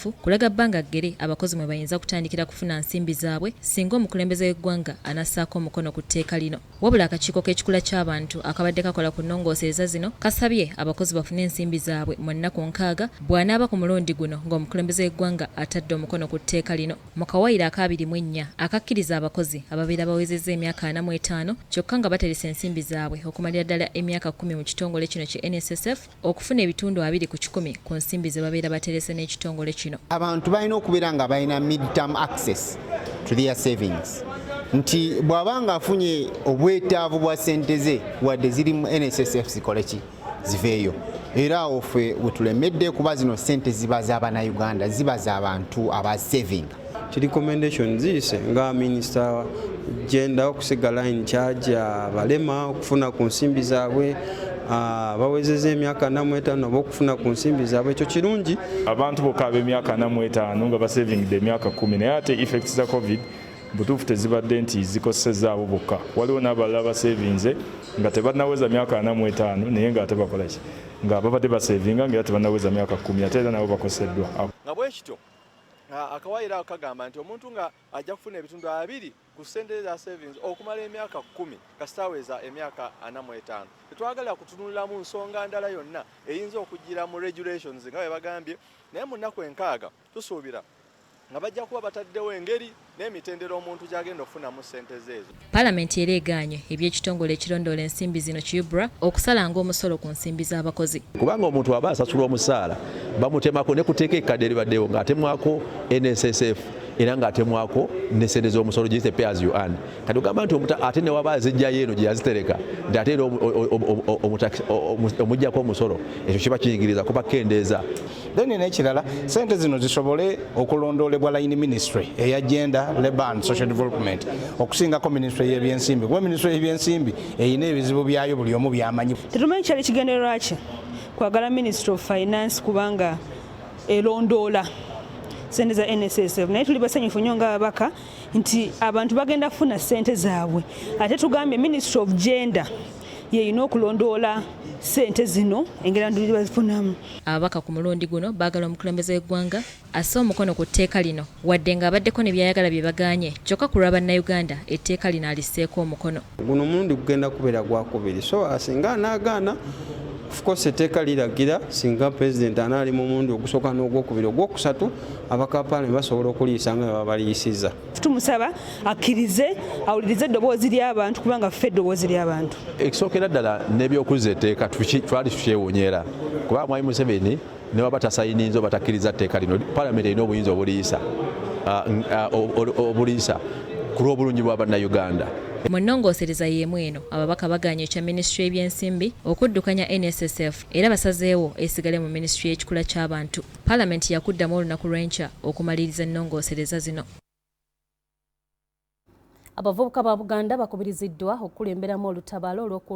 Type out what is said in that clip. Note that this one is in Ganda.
7 kulaga bbanga ggere abakozi mwe bayinza kutandikira kufuna nsimbi zaabwe singa omukulembeze w'eggwanga anassaako omukono ku tteeka lino. Wabula akakiiko k'ekikula ky'abantu akabadde kakola ku nnongoosereza zino kasabye abakozi bafune ensimbi zaabwe mu nnaku 60 bw'anaaba ku mulundi guno ng'omukulembeze w'eggwanga atadde omukono ku tteeka lino. Mu kawaayiro aka 24 akakkiriza abakozi ababeera bawezezza emyaka 45 kyokka nga baterese ensimbi zaabwe okumalira ddala emyaka 10 mu kitongole kino ki NSSF okufuna ebitundu 20% ku nsimbi ze babeera baterese n'ekitongole kino. Abantu balina okubeera nga balina mid-term access to their savings, nti bw'aba nga afunye obwetaavu bwa sente ze, wadde ziri mu NSSF, zikole ki? Ziveeyo. Era awo ffe wetulemedde, kuba zino sente ziba z'Abannayuganda, ziba z'abantu aba saving. Ti recommendation ziyise nga minisita gender okusigala in charge, abalema okufuna ku nsimbi zaabwe, bawezeza emyaka 45 oba okufuna ku nsimbi zaabwe, ekyo kirungi. Abantu bokka ab'emyaka 45 nga basavingidde emyaka 10, naye ate effects za COVID butuufu tezibadde nti zikosezza abo bokka. Waliwo n'abalala basevinze nga tebannaweza myaka 45, naye ng'ate bakolaki nga babadde basevinga nga era tebannaweza myaka 10, ate era nabo bakoseddwa. Nga bwe kityo akawaayiro ako kagamba nti omuntu nga ajja kufuna ebitundu 20 ku ssente za savings okumala emyaka 10 kasita aweza emyaka 45. Tetwagala kutunulamu nsonga ndala yonna eyinza okugira mu regulations nga bwe bagambye, naye mu nnaku 60 tusuubira nga bajja kuba bataddewo engeri n'emitendera omuntu gy'agenda okufunamu ssente ze ezo. Palamenti era egaanye eby'ekitongole ekirondoola ensimbi zino ki UBRA okusalanga omusolo ku nsimbi z'abakozi. Kubanga omuntu aba asasula omusaala, bamutemako ne kuteeka ekkadde eribaddewo ng'atemwako NSSF era ng'atemwako ne sente z'omusolo giyite pay as you earn. Kati ogamba nti ate newaba azijjayo eno gye yazitereka, nti ate era omuggyako omusolo, ekyo kiba kiyingiriza kuba kendeeza. Then n'ekirala, sente zino zisobole okulondoolebwa line ministry eya Gender, Labour and Social Development okusingako ministry y'ebyensimbi, kuba ministry y'ebyensimbi erina ebizibu byayo buli omu byamanyi. Tetumanyi kyali kigendererwa ki kwagala Ministry of Finance kubanga erondoola sente za NSSF, naye tuli basanyufu nnyo ng'ababaka nti abantu bagenda kufuna sente zaabwe. Ate tugambye Ministry of Gender yeyina okulondoola sente zino engeri abantu bazifunamu. Ababaka ku mulundi guno baagala omukulembeze w'eggwanga asse omukono ku tteeka lino, wadde ng'abaddeko ne byayagala bye bagaanye, kyokka ku lwa Bannayuganda etteeka lino alisseeko omukono. Guno omulundi gugenda kubeera gwakubiri, so singa anaagaana, of course etteeka liragira singa pulezidenti anaali mu mulundi ogusooka n'ogwokubiri, ogwokusatu abaka paalamenti basobola okuliisa nga babaliyisiza. Tumusaba akkirize awulirize eddoboozi ly'abantu, kubanga ffe eddoboozi ly'abantu. Ekisookera ddala, n'ebyokuzza etteeka twali tukyewuunya, kuba Mwami Museveni ne waba tasayininza oba takkiriza tteeka lino, palamenti erina obuyinza obuliisa ku lw'obulungi bwa Bannayuganda. Mu nnongoosereza y'emu eno, ababaka bagaanye ekya minisitule y'ebyensimbi okuddukanya NSSF, era basazeewo esigale mu minisitule y'ekikula ky'abantu. Paalamenti yakuddamu olunaku lw'enkya okumaliriza ennongoosereza zino. Abavubuka ba Buganda bakubiriziddwa okukulemberamu olutabaalo olw'oku